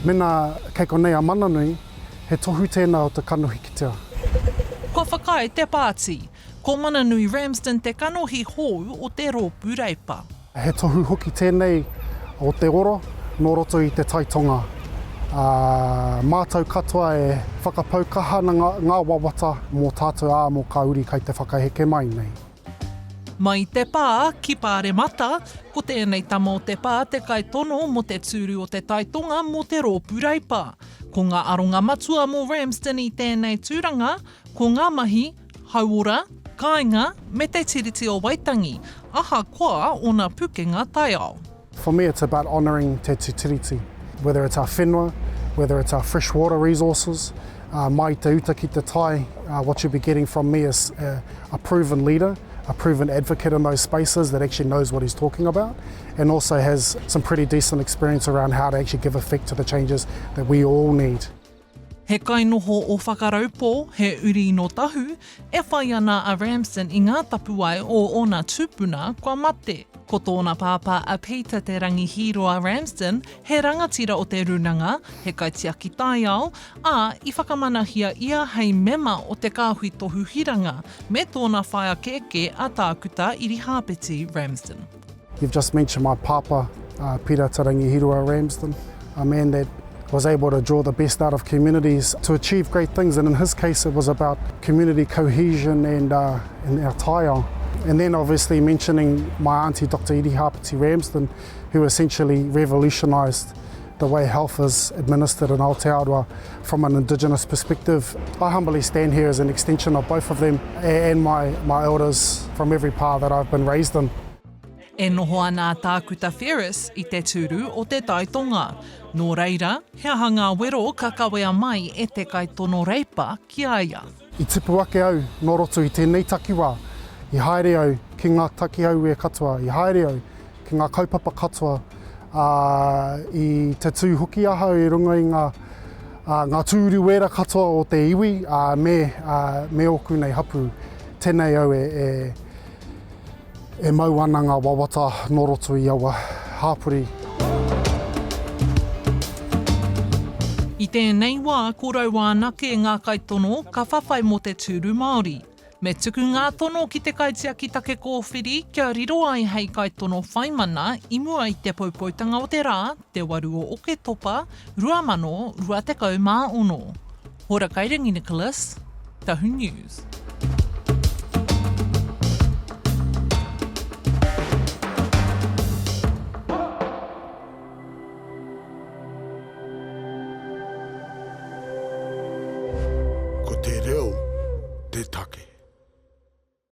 Mena kei konei a Mananui, he tohu tēnā o te kanohi kitea. Kua whakaae te pāti, ko Mananui Ramsden te kanohi hou o te Rōpū Reipa. He tohu hoki tēnei o te oro nō roto i te Tai Tonga. Ā, mātou katoa e whakapau kaha ana ngā wawata mō tātou, ā, mō kā uri kai te whakaheke mai nei. Mai te pā ki Pāremata, ko tēnei tama o te pā te kaitono mō te tūru o te Tai Tonga mō te Rōpū Reipa. Ko ngā aronga matua mō Ramsden i tēnei tūranga, ko ngā mahi, hauora, kāinga, me te Tiriti o Waitangi, ahakoa ōna pukenga taiao. For me it's about honouring te te Tiriti, whether it's our whenua, whether it's our fresh water resources, mai te uta ki te tai, what you'll be getting from me is a proven leader, a proven advocate in those spaces that actually knows what he's talking about and also has some pretty decent experience around how to actually give effect to the changes that we all need. He kainoho o Whakaraupō, he uri nō Tahu, e whai ana a Ramsden i ngā tapuwae o ōna tūpuna kua mate. Ko tōna pāpā a Peter Te Rangihīroa Ramsden, he rangatira o te rūnanga, he kaitiaki taiao, ā, i whakamanahia ia hei mema o te kāhui tohu hiranga, me tōna whaea kēkē a Tākuta Irihāpeti Ramsden. You've just mentioned my pāpā, Peter Te Rangihirua Ramsden, a man that was able to draw the best out of communities to achieve great things and in his case it was about community cohesion and, uh, and our taiao. And then obviously mentioning my auntie Dr Irihapeti Ramsden who essentially revolutionised the way health is administered in Aotearoa from an indigenous perspective. I humbly stand here as an extension of both of them and my, my elders from every pā that I've been raised in. E noho ana a Tākuta Ferris i te tūru o Te Tai Tonga. Nō reira, he aha ngā wero ka kawea mai e te kaitono Reipa ki a ia? I tipu ake au nō roto i tēnei takiwā, i haere au ki ngā takiaue katoa, i haere au ki ngā kaupapa katoa, ā, i tatū hoki ahau i runga i ngā, ā, ngā tūru wera katoa o te iwi, ā, me, ā, me ōku nei hapū. Tēnei au e, e, e mau ana ngā wawata nō roto i aua hāpori. I tēnei wā, ko Raua anake ngā kaitono ka whawhai mō te tūru Māori. Me tuku ngā tono ki te Kaitiaki Take Kōwhiri kia riro ai hei kaitono whaimana i mua i te poupoutanga o te rā, te 8 o Oketopa, 2026. Hora Kairangi Nicholas, Tahu News. Ko te reo te take.